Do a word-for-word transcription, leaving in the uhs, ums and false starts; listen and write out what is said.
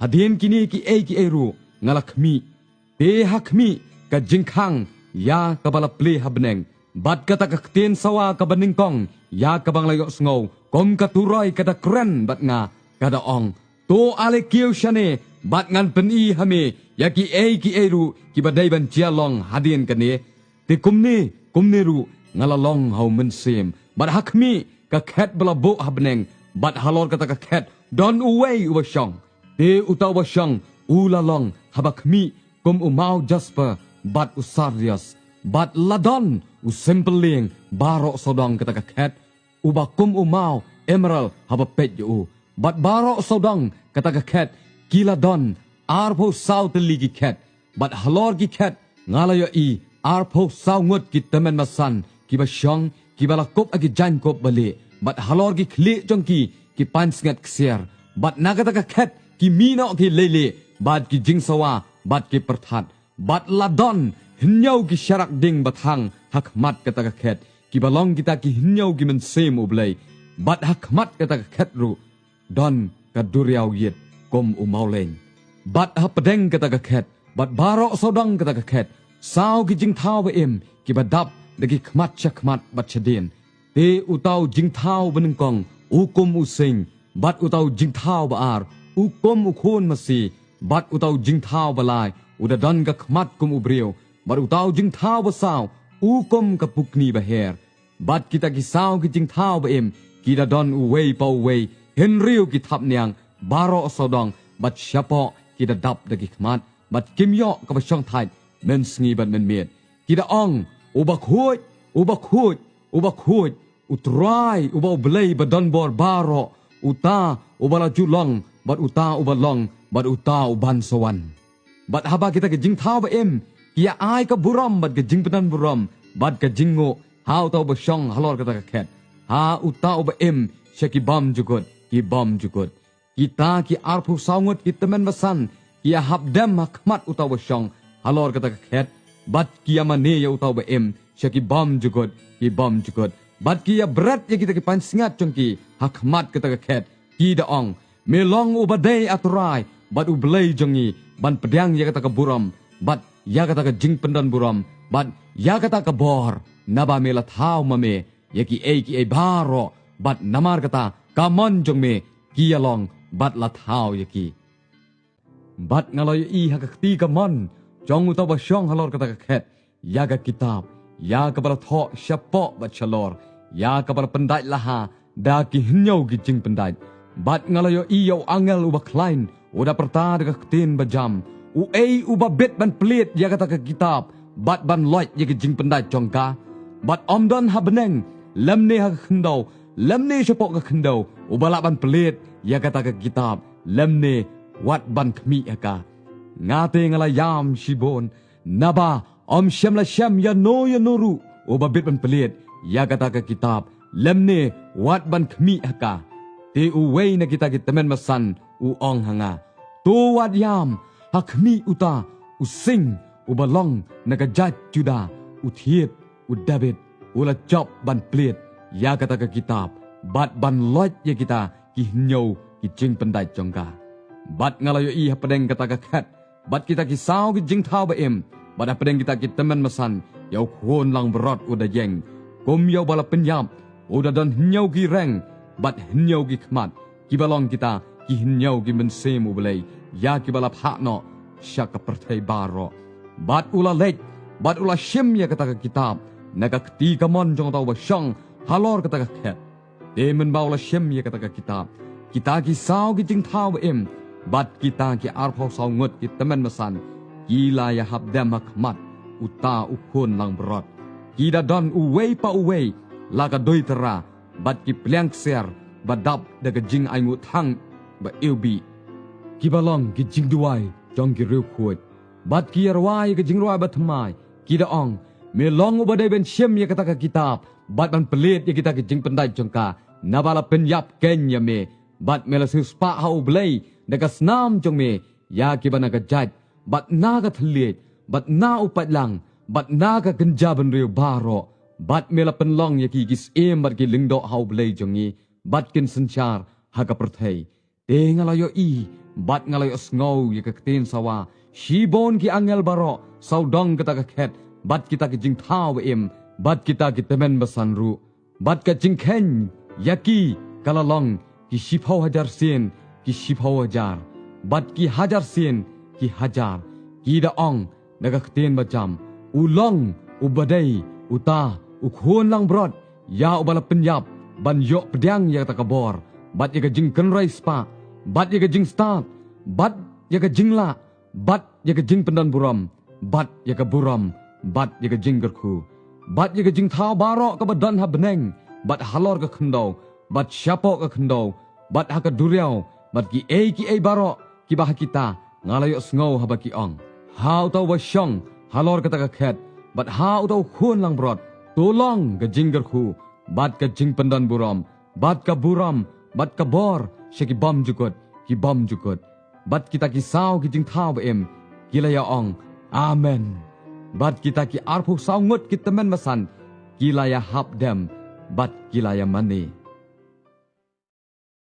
Hadien kine kiei kiei ruh nga la khmih, te ha khmih ka jingkhang ïa kaba la plie ha bneng, bad kata ka ktien sawa kaba nyngkong ïa kaba nga la ïohsngew kum ka turoi ka da kren bad nga, ka da ong: To ale kiew shane, bad ngan pyni ha me ïa kiei kiei ruh kiba dei ban jia long hadien kane. Te kumne kumne ruh nga la long ha u mynsiem, bad ha khmih, ka khet ba la buh ha bneng, bad halor kata ka khet don uwei uba shong. Te uta uba shong u la long haba khmih kum u maw jasper bad u sardius, bad la don u symbol lieng baroh sawdong kata ka khet, uba kum u maw emerald haba peit ïa u. Bad baroh sawdong kata ka khet ki la don arphew saw tylli ki khet, bad halor ki khet nga la ïohi arphew saw ngut ki tymmen basan kiba shong, kiba la kup ha ki jaiñkup balieh, bad halor ki khlieh jong ki, ki pansngiat ksiar. Bad na kata ka khet ki mih noh ki leilieh, bad ki jingsawa, bad ki pyrthat. Bad la don hynñiew ki sharak ding bathang ha khmat kata ka khet, kiba long kita ki hynñiew ki mynsiem U Blei. Bad ha khmat kata ka khet ruh don ka duriaw ïit kum u mawleiñ. Bad hapdeng kata ka khet, bad baroh sawdong kata ka khet, saw ki jingthaw ba im, kiba dap da ki khmat sha khmat bad shadien. Te uta u jingthaw ba nyngkong u kum u sing, bad uta u jingthaw ba ar u kum u khun masi, bad uta u jingthaw ba lai u da don ka khmat kum u briew, bad uta u jingthaw ba saw u kum ka pukni ba her. Bad kita ki saw ki jingthaw ba im ki da don uwei pa uwei hynriew ki thapniang baroh sawdong, bad shapoh ki da dap da ki khmat, bad kim ïoh kaba shongthait mynsngi bad mynmiet. Ki da ong: U bakhuid, u bakhuid, u bakhuid, U Trai uba U Blei badonbor baroh, uta uba la ju long, bad uta uba long, bad uta uban sa wan. Bad haba kita ki jingthaw ba im ki ïa ai ka burom bad ka jingpyndonburom bad ka jingnguh ha uta uba shong halor kata ka khet, ha uta uba im sha ki bymjukut ki bymjukut. Kita ki arphew saw ngut ki tymmen basan ki ïa hap dem ha khmat uta uba shong halor kata ka khet, bad ki ïa mane ïa uta uba im sha ki bymjukut ki bymjukut, bad ki ïa bret ïa kita ki pansngiat jong ki ha khmat kata ka khet, ki da ong: Me long uba dei, A Trai, bad U Blei jong ngi, ban pdiang ïa kata ka burom, bad ïa kata ka jingpyndonburom, bad ïa kata ka bor, naba me la thaw ma me ïa kiei kiei baroh, bad namar kata ka mon jong me ki ïa long bad la thaw ïa ki. Bad nga la ïohi ha ka kti kamon jong uta uba shong halor kata ka khet ïa ka kitab, ïa kaba la thoh shapoh bad shalor, ïa kaba la pyndait laha da ki hynñiew ki jingpyndait. Bad nga la ïohi ïa u angel uba khlaiñ u da pyrta da ka ktien bajam: Uei uba bit ban plied ïa kata ka kitab bad ban loit ïa ki jingpyndait jong ka? Bad ym don ha bneng, lymne ha ka khyndew, lymne shapoh ka khyndew, uba lah ban plied ïa kata ka kitab, lymne wat ban khmih ha ka. Nga te nga la ïam shibun, naba ym shym la shem ïano ïano ruh uba bit ban plied ïa kata ka kitab, lymne wat ban khmih ha ka. Te uwei na kita ki tymmen basan u ong ha nga: To wat ïam, ha khmih uta u sing uba long na ka jait Juda, u thied u Dabid, u la jop ban plied ïa kata ka kitab bad ban loit ïa kita ki hynñiew ki jingpyndait jong ka. Bad nga la ïohi hapdeng kata ka khet bad kita ki saw ki jingthaw ba im, bad hapdeng kita ki tymmen basan, ïa u khun langbrot u da ïeng. Kum ïa uba la pynïap u da don hynñiew ki reng bad hynñiew ki khmat, kiba long kita ki hynñiew ki mynsiem U Blei ïa kiba la phah noh sha ka pyrthei baroh. Bad u la leit bad u la shim ïa kata ka kitab na ka kti kamon jong uta uba shong halor kata ka khet. Te mynba u la shim ïa kata ka kitab, kita ki saw ki jingthaw ba im bad kita ki arphew saw ngut ki tymmen basan ki la ïa hap dem ha khmat uta u khun langbrot. Ki da don uwei pa uwei la ka doi tyrra bad ki pliang ksiar ba dap da ka jingainguh thang ba iwbih, kiba long ki jingduwai jong ki riewkhuid. Bad ki ïa rwai ïa ka jingrwai bathymmai, ki da ong: Me long uba dei ban shim ïa kata ka kitab bad ban plied ïa kita ki jingpyndait jong ka, naba la pynïap keiñ ïa me, bad me la siewspah ha U Blei da ka snam jong me ïa kiba na ka jait, bad na ka thylliej, bad na u paidlang, bad na ka kynja bynriew baroh, bad me la pynlong ïa ki ki syiem bad ki lyngdoh ha U Blei jong ngi, bad kin synshar ha ka pyrthei. Te nga la ïohi Bad nga la ïohsngew ïa ka ktien sawa shibun ki angel baroh sawdong kata ka khet, bad kita ki jingthaw ba-im, bad kita ki tymmen basan ruh. Bad ka jingkheiñ ïa ki ka la long ki shiphew hajar sien ki shiphew hajar, bad ki hajar sien ki hajar. Ki da ong da ka ktien bajam: U long uba dei uta u Khun langbrot ïa uba la pynïap ban ïoh pdiang ïa kata ka bor, bad ïa ka jingkynrei spah, bad ïa ka jingstad, bad ïa ka jinglah, bad ïa ka jingpyndonburom, bad ïa ka burom, bad ïa ka jingkyrkhu. Bad ïa ka jingthaw baroh kaba don ha bneng bad halor ka khyndew bad shapoh ka khyndew bad ha ka duriaw, bad kiei kiei baroh kiba ha kita, nga la ïohsngew haba ki ong: Ha uta uba shong halor kata ka khet, bad ha uta u Khun langbrot, to long ka jingkyrkhu, bad ka jingpyndonburom, bad ka burom, bad ka bor, sha ki bymjukut ki bymjukut. Bad kita ki saw ki jingthaw ba-im ki la ïa-ong: Amen. Bad kita ki arphew saw ngut ki tymmen basan ki la ïahap dem, bad ki la ïamane.